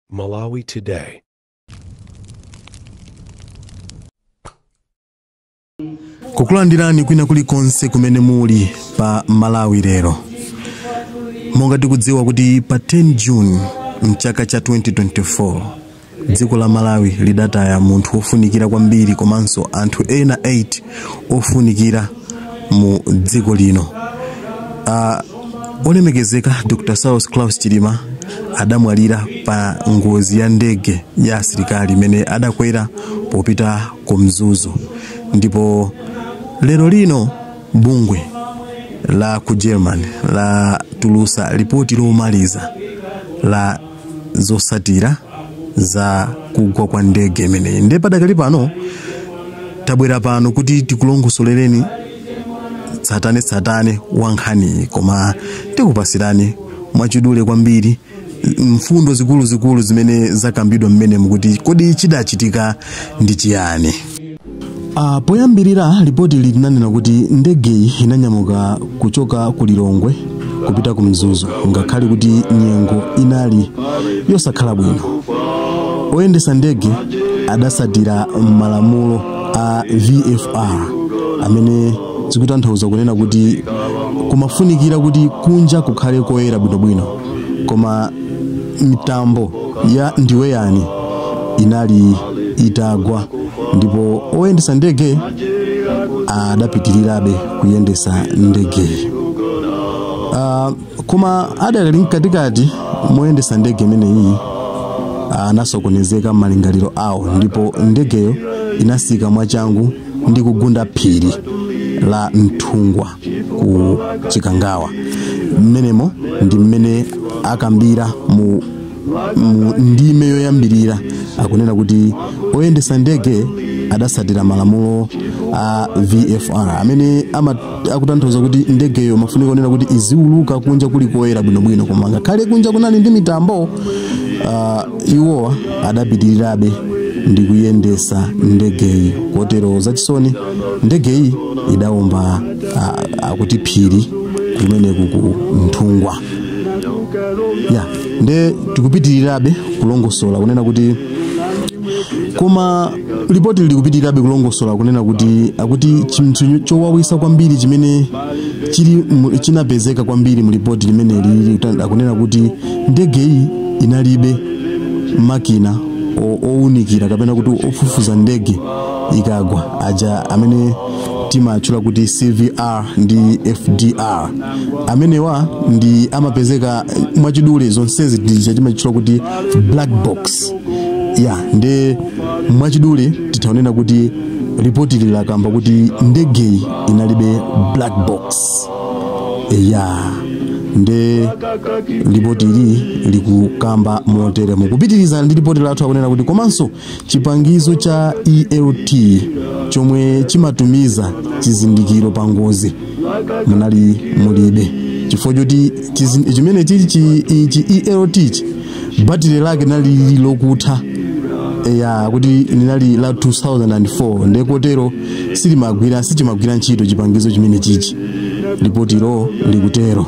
Malawi Today. Kukulandirani kwina kulikonse kumene muli pa Malawi lero. Monga tikudziwa kuti pa 10 June mchaka cha 2024 dziko la Malawi lidataya munthu wofunikira kwambiri komanso anthu ena 8 ofunikira mu dziko lino. Olemekezeka Dr. Saulos Klaus Chilima adamwalira pa ngozi ya ndege ya asilikali imene adakwera popita ku Mzuzu. Ndipo lero lino bungwe la ku Germany la tulusa ripoti lomaliza la zosatira za kugwa kwa ndege imeneyi. Ndiye padakali pano tabwera pano kuti tikulongosolereni tsatane tsatane wa nkhaniyi, koma tikupasirani mwachidule kwambiri mfundo zikuluzikulu zimene zakambidwa mmene mukuti kodi chidachitika ndi chiyani. Poyambirira ripoti linanena kuti ndegeyi inanyamuka kuchoka ku Lilongwe kupita ku Mzuzu ngakhale kuti nyengo inali yosakhala bwino. Oyendesa ndege adasatira malamulo a VFR amene zikutanthauza kunena kuti kumafunikira kuti kunja kukhale koyera bwinobwino, koma mitambo ya ndiweyani inali itagwa ndipo oyendesa ndege adapitirirabe kuyendesa ndege. Koma adali mkatikati moyendesa ndege imeneyi anasokonezeka malingaliro awo ndipo ndegeyo inasika mwachangu ndi kugunda phiri la Nthungwa ku Chikangawa. Mmenemo ndi mmene akambira mu ndime yoyambirira akunena kuti oyendesa ndege adasatira malamulo a VFR amene akutanthauza kuti ndegeyo mafuniko onena kuti iziuluka kunja kuli koyera bwinobwino, koma ngakhale kunja kunali ndi mitambo iwowa adapitirirabe ndi kuyendesa ndegeyi. Kotero zachisoni ndegeyi idawomba akuti phiri kumeneku ku Nthungwa. Ya nde tikupitirirabe kulongosola kunena kuti koma ripoti likupitirirabe kulongosola kunena kuti akuti chinthu chowawisa kwambiri chimene chili chinapezeka kwambiri mu ripoti limene lili akunena kuti ndegeyi inalibe makina owunikira kapena kuti ofufuza ndege ikagwa aja amene timatchula kuti CVR ndi FDR. Amenewa ndi amapezeka mwachidule zonsezi ndija timatchula kuti black box. Ya nde mwachidule titaonena kuti ripoti lilakamba kuti ndegeyi inalibe black box. Ya nde ripoti ili likukamba motere. Mukupitiriza ndi ripoti lathu akunena kuti komanso chipangizo cha ELT chomwe chimatumiza chizindikiro pa ngozi munali mulibe, chifukwa choti chimene chili chi ELT chi battery lake linali lokutha, ya kuti linali la 2004 nde kotero sichimagwira ntchito chipangizo chimene chichi. Ripotilo likutero.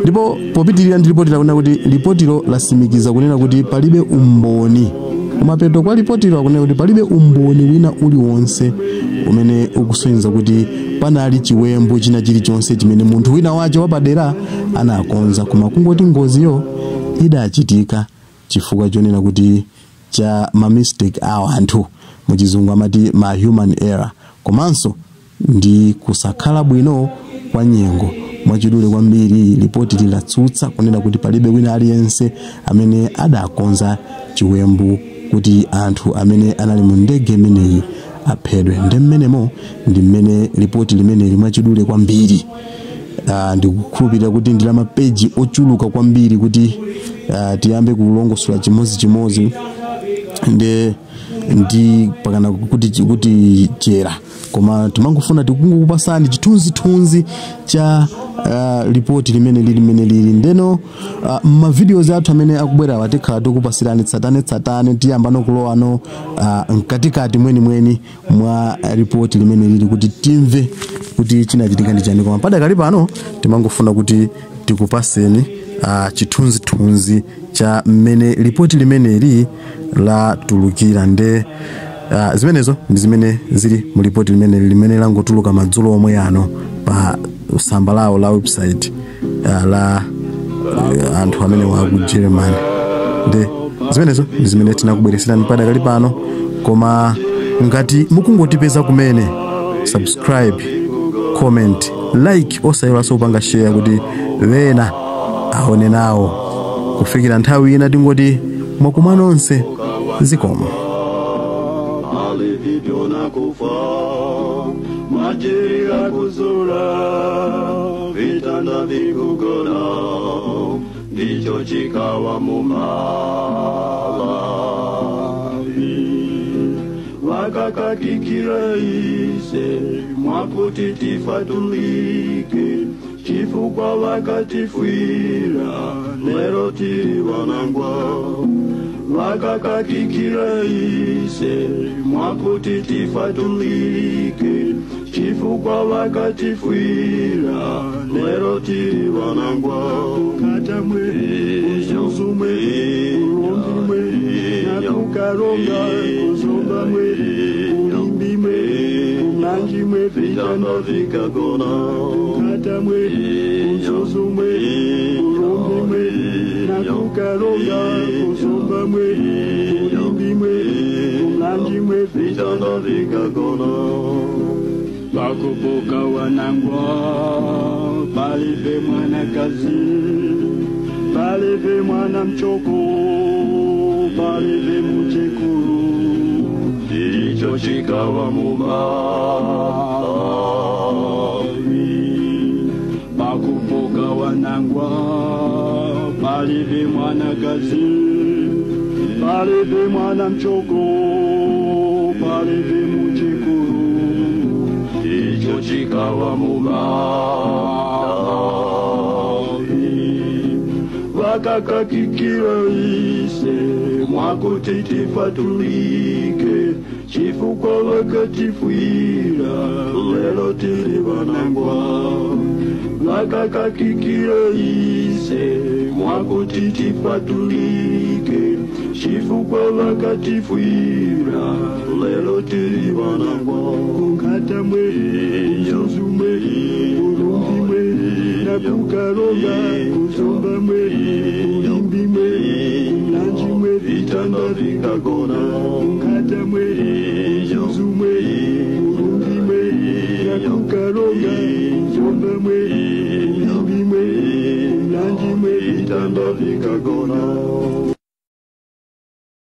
Ndipo popitirira ndi ripoti lakunena kuti ripotilo lasimikiza kunena kuti palibe umboni. Kumapeto kwa ripotilo akunena kuti palibe umboni wina uliwonse umene ukusonyeza kuti panali chiwembu china chilichonse chimene munthu wina wacho wapadera anakonza, koma kungoti ngoziyo idachitika chifukwa chonena kuti cha ma mistake awo anthu, muchizungu amati ma human error, komanso ndi kusakhala bwino kwa nyengo. Mwachidule kwambiri ripoti lilatsutsa kunena kuti palibe wina aliyense amene adakonza chiwembu kuti anthu amene anali mu ndege imeneyi aphedwe. Ndi mmenemo ndi mmene ripoti limeneli mwachidule kwambiri. Ndikukhulupirira kuti ndi la mapeji ochuluka kwambiri kuti tiyambe kulongosola chimodzimodzi ndi pakana kuti chera, koma timangofuna tikungokupasani chithunzithunzi cha ripoti limene lili limene lili. Ndeno ma videos athu amene akubwera tikhala tikupasirani tsatane tsatane, tiyamba nokulowano mkatikati mwenimweni mwa ripoti limene lili kuti timve kuti chinachitika ndi chani, koma padakali pano timangofuna kuti tikupaseni chithunzithunzi. Chithunzithunzi cha mmene lipoti limeneli latulukira. Nde zimenezo ndi zimene zili mu lipoti limeneli limene langotuluka madzulo omwe ano pa tsamba lawo la website la anthu amene wa ku Germany. Nde zimenezo ndi zimene tinakubweretserani padakali pano. Koma ngati mukungotipeza kumene, subscribe, comment, like, osayiwalanso kupanga share kuti wena aone nawo. Kufikira nthawi ina, tingoti mwakuma nonse, zikomo. Alivyo na kufa majira kuzura vitanda vikugona ndicho chikawa mumalavi vakakakikira ise mwakuti tifatulike chifukwa vakatifwira lero tiri vanangwa vakakakikira ise mwakuti tifatulike chifukwa vakatifwira lero tiri vanangwa katamwe kuzuzumwe kurumbimwe nakukaronga kuzombamwe kulimbimwe kumlanjimwe vitanda vikagona katamwe kuzuzumwe kurumbimwe nakukaronga kuzombamwe kulimbimwe kumlanjimwe vitanda vikagona vakupuka wanangwa palibe mwanakazi palibe mwana mchoko palibe muchekuru ndicho chikawa mumalavi pakupuka wanangwa palibe mwanakazi palibe mwana mchoko palibe muchekuru ndicho chikawa mumalavi vakakakikira ise mwakuti tifatulike chifukwa vakatifwira lero tiri vanangwa vakakakikira ise mwakuti tifatulike chifukwa vakatifwira lero tiri vanangwa kungatamwe kuzuzumwe kurumbimwe nakukaronga kuzombamwe kulimbimwe kumlanjimwe vitanda vikagona kungatamwe kuzuzumwe kurumbimwe nakukaronga kuzombamwe kulimbimwe kumlanjimwe vitanda vikagona.